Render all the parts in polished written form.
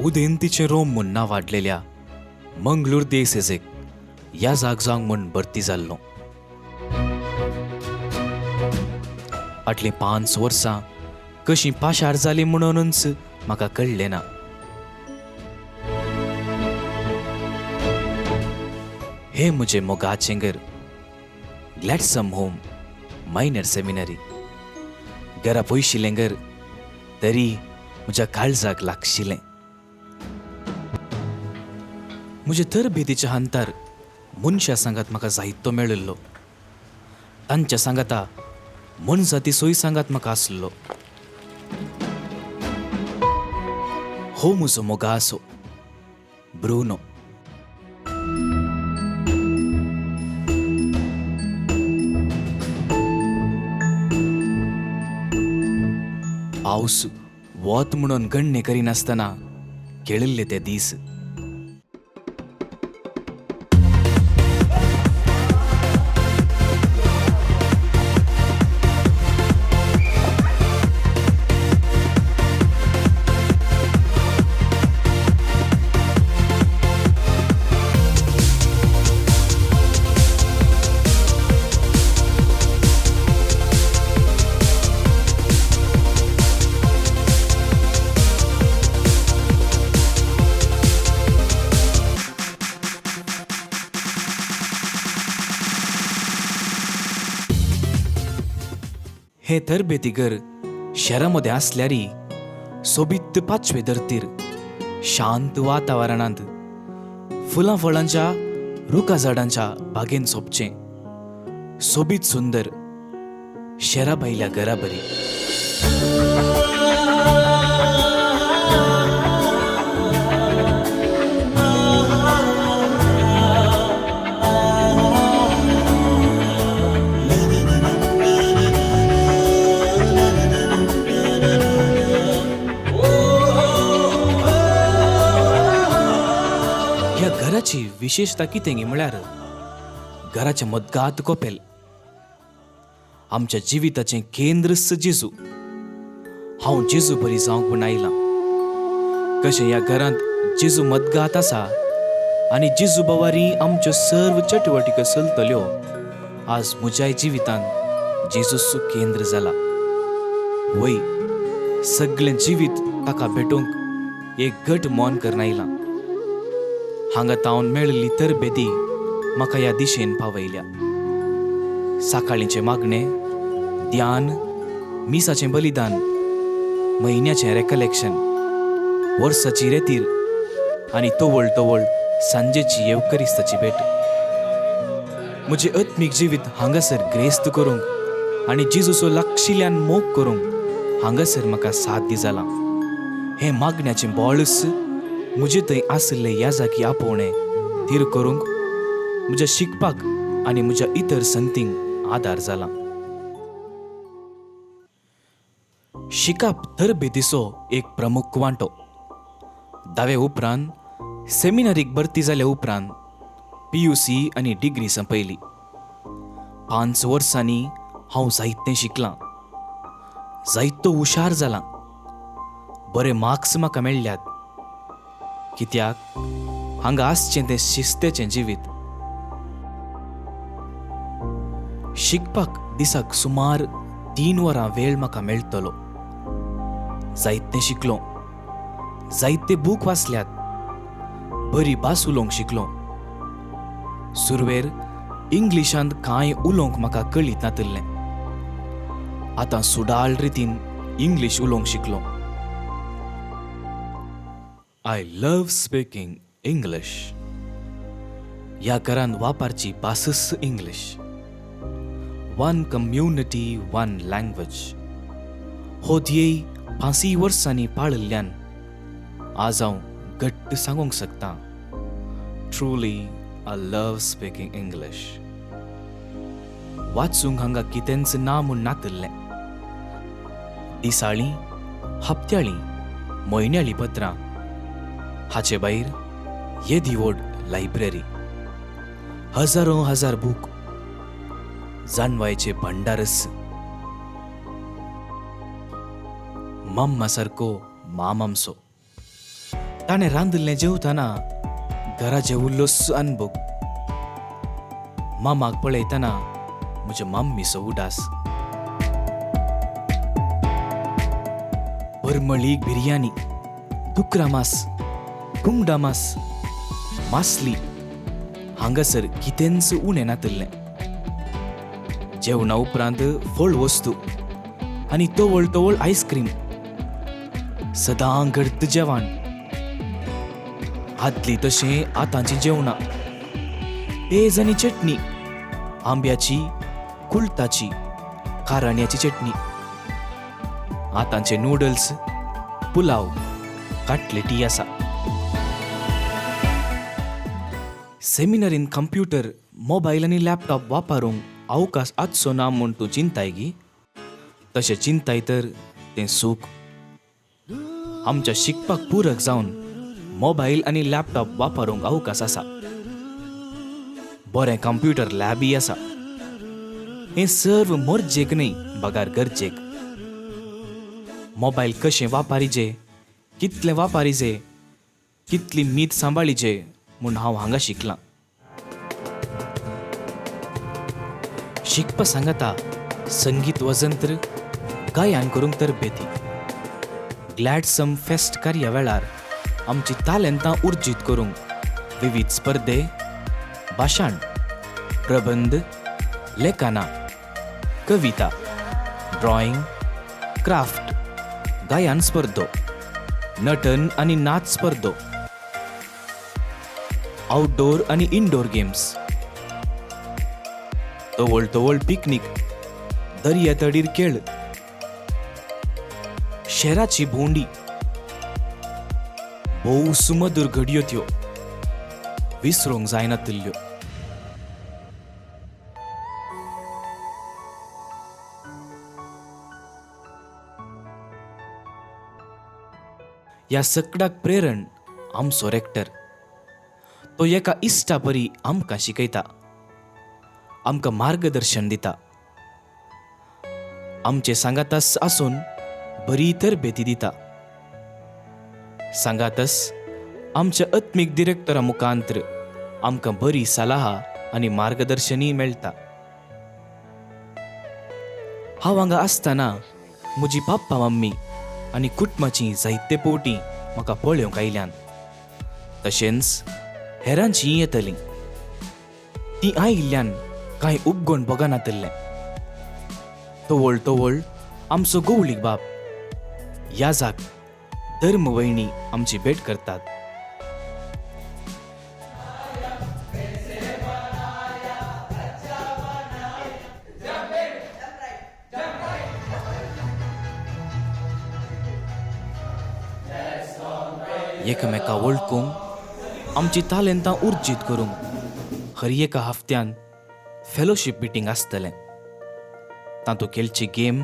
उदेंतीचें Rome म्हूण नांवाडलेल्या मंगळूर देसेजेक ह्या जाग जावंक म्हूण भरती जाल्लो. फाटलीं 5 वर्सां कशीं पाशार जालीं म्हणूनच म्हाका कळ्ळें ना. हें म्हजें मोगाचें घर, ग्लॅडसम होम, मायनर सेमिनरी. घरा पयशिल्लें घर तरी म्हज्या काळजाक लागशिल्लें. म्हजे तरबेतीच्या हंतार मनशां सांगात म्हाका जायतो मेळिल्लो. तांच्या सांगाता मनजाती सोय सांगात म्हाका आसलो. हो म्हजो मोगासो ब्रुनो. पावस वत म्हणून गण्णे करिनासतना खेळिल्ले ते दीस. हे तरबेती घर शहरा मदें आसल्यारय सोबीत पाचवे धर्तीर शांत वातावरणांत फुलां फळांच्या रुखा झाडांच्या बागेन सोबचें सोबीत सुंदर शहरा भायल्या घरा बरी. ह्या घराची विशेषता कितें म्हळ्यार घराच्या मदगात कोपेल. आमच्या जिविताचें केंद्रच जेजू. हांव जेजू बरी जावंक म्हूण आयलां. कशें ह्या घरांत जेजू मदगात आसा आनी जेजू बवारी आमच्यो सर्व चटवटिको चलतल्यो. आज म्हज्याय जिवितांत जेजूच केंद्र जाला. वय सगळें जिवीत ताका भेटोवंक एक घट मन करून आयलां. हांगा तावन मेळिल्ली तरबेती म्हाका ह्या दिशेन पावयल्या. सकाळींचें मागणें, ध्यान, मिसाचें बलिदान, म्हयन्याचें रेकलेक्शन, वर्साची रेतीर आनी तवळ तवळ सांजेची येवकरिस्ताची भेट. म्हजें आत्मीक जिवीत हांगासर ग्रेस्त करूंक आनी जेजूचो लागशिल्ल्यान मोग करूंक हांगासर म्हाका साध्य जालां. हें मागण्याचें बळच म्हजे थंय आशिल्लें ह्या जागी आपोवणें थीर करूंक म्हज्या शिकपाक आनी म्हज्या इतर संगतींक आदार जाला. शिकप तरबेतीचो एक प्रमुख वांटो. धावे उपरांत सेमिनारीक भरती जाल्या उपरांत PUC आनी डिग्री संपयली. 5 वर्सांनी हांव जायतें शिकलां, जायतो हुशार जालां, बरे मार्क्स म्हाका मेळ्ळ्यात. कित्याक हांगा आसचें तें शिस्तेचें जिवीत. शिकपाक दिसाक सुमार 3 वरां वेळ म्हाका मेळटलो. जायतें शिकलो, जायते बूक वाचल्यात, बरी भास उलोवंक शिकलो. सुरवेर इंग्लिशांत कांय उलोवंक म्हाका कळीत नातिल्लें. आतां सुडाळ रितीन इंग्लीश उलोवंक शिकलो. I love speaking English. ह्या घरांत वापरची भासच English. One community one language हो ध्येय 5 वर्सांनी पाळिल्ल्यान आज हांव घट्ट सांगूंक शकता, truly I love speaking English. वाचूंक हांगा कितेंच ना म्हूण नातिल्लें. दिसाळीं, हप्त्याळीं, म्हयन्याळीं पत्रां, हाचे भायर येदी व्हड लायब्ररी, हजारो हजार बूक, जाणवायचे भंडारच. मम्मा सारको मामामसो ताणें रांदिल्लें जेवतना घरा जेवल्लोच अनभोग. मामाक पळयतना म्हज्या मम्मीचो उडास. परमळीक बिरयानी, दुकरा मास, कुंबडा मास, मासली हांगासर कितेंच उणें नातिल्लें. जेवणा उपरांत फळ वस्तू आनी तवळ तवळ आयस्क्रीम. सदां घडत जेवण. आदली तशें आतांचीं जेवणां. पेज आनी चटणी, आंब्याची, कुळताची, काराण्याची चटणी. आतांचे नुडल्स, पुलाव, काटलेटी आसा. सेमिनारीन कंप्युटर, मोबायल आनी लॅपटॉप वापरूंक अवकाश आसचो ना म्हूण तूं चिंताय गी? तशें चिंताय तर तें सूख. आमच्या शिकपाक पूरक जावन मोबायल आनी लॅपटॉप वापरूंक अवकाश आसा. बरें कंप्युटर लॅबय आसा. हें सर्व मर्जेक न्हय बगार गरजेक. मोबायल कशें वापरिजे, कितलें वापरिजे, कितली मीत सांबाळिजे म्हूण हांव हांगा शिकलां. शिकपा सांगाता संगीत वजंत्र गायन करूंक तरबेती. ग्लॅडसम फेस्ट कार्या वेळार आमची तालेंतां उर्जीत करूंक विविध स्पर्धे, भाशण, प्रबंध, लेखनां, कविता, ड्रॉइंग, क्राफ्ट, गायन स्पर्धो, नटन आनी नाच स्पर्धो, आउटडोर आनी इनडोर गेम्स, तवळ तवळ पिकनीक, दर्या तडीर खेळ, शेराची भोंवडी. भोव सुमधूर घडयो त्यो विसरूंक जायनातिल्ल्यो. ह्या सकडाक प्रेरण आमचो रेक्टर. तो एका इश्टा परी आमकां शिकयता, आमकां मार्गदर्शन दिता, आमचे सांगातास आसून बरी तरबेती दिता. सांगातस आमच्या आत्मीक डिरेक्टरा मुखांत्र आमकां बरी सलाहा आनी मार्गदर्शनूय मेळटा. हांव हांगा आसतना म्हजी पप्पा मम्मी आनी कुटुंबाची जायते पवटी म्हाका पळोवंक आयल्यान, तशेंच हेरांचीय येतलीं. तीं आयिल्ल्यान कांय उपगण भोगनातिल्लें. तवळ तवळ आमचो गवळीक बाप, याजाक, धर्म वयणी आमची भेट करतात. एकामेका वळखूंक, आमची तालेंतां उर्जीत करूंक हर एका हफ्त्यान फेलोशीप मिटींग आसतलें. तातूंत खेळची गेम,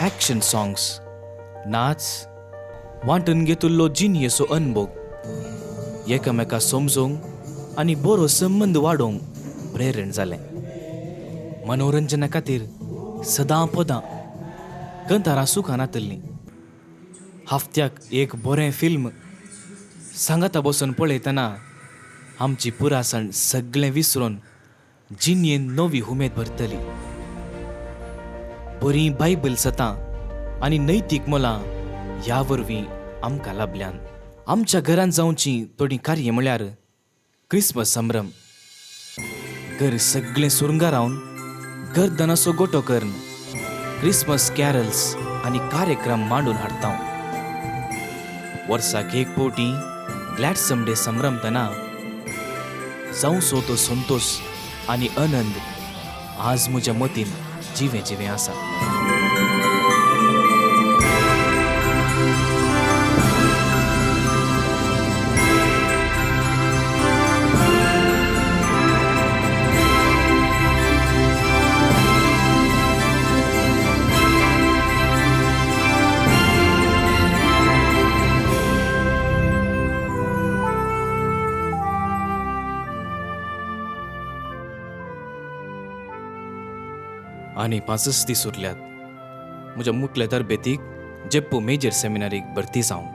एक्शन सॉंग्स, नाच, वांटून घेतिल्लो जिणयेचो अनभोग, एकामेका समजूंक आनी बरो संबंद वाडोवंक प्रेरण जालें. मनोरंजना खातीर सदां पदां कंतारां सुखां नातिल्लीं. हफ्त्याक एक बरें फिल्म सांगाता बसून पळयतना आमची पुरासण सगळें विसरून जिणयेन नवी उमेद भरतली. बरीं बायबल सतां आनी नैतीक मोलां ह्या वरवीं आमकां लाबल्यान. आमच्या घरांत जावचीं थोडीं कार्य म्हळ्यार क्रिसमस संभ्रम, घर सगळें सुरंगारावन गर्दनाचो गोटो करून क्रिसमस कॅरल्स आनी कार्यक्रम मांडून हाडता. वर्साक एक फावटी ग्लॅडसम डे संभ्रमतना जावचो तो संतोश आनी आनंद आज म्हज्या मतीन जिवें जिवें आसा. आनी 5 दीस उरल्यात म्हज्या मुखल्या तरबेतीक जेप्पू मेजर सेमिनारीक भरती जावंक.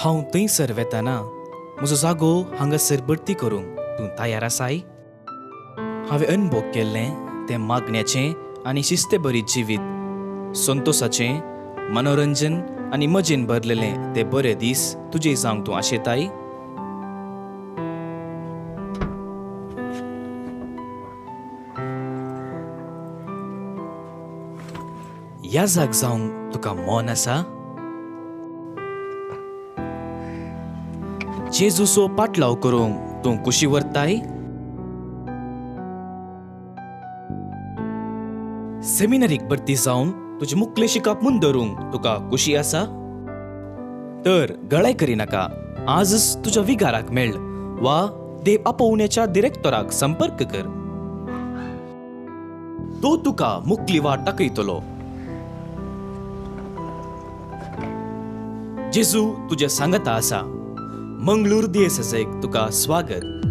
हांव थंयसर वेताना म्हजो जागो हांगासर भरती करूंक तूं तयार आसाय? हांवें अनुभव केल्लें तें मागण्याचें आनी शिस्तेभरीत जिवीत, संतोसाचें मनोरंजन आनी मजेन भरलेलें ते बरे दीस तुजे जावंक तूं आशेताय? ह्या जाग जावंक तुका मन आसा? जेजूचो पाटलाव करूंक तूं कुशी व्हरताय? सेमिनरीक भरती जावन तुजें मुखलें शिकप मुंदरूंक तुका खुशी आसा? तर गळाय करिनाका, आजच तुज्या विगाराक मेळ वा देव आपोवण्याच्या डिरेक्टराक संपर्क कर. तो तुका मुखली वाट दाखयतलो. जेजू तुज्या सांगाता आसा. मंगळूर दियेसेक तुका स्वागत.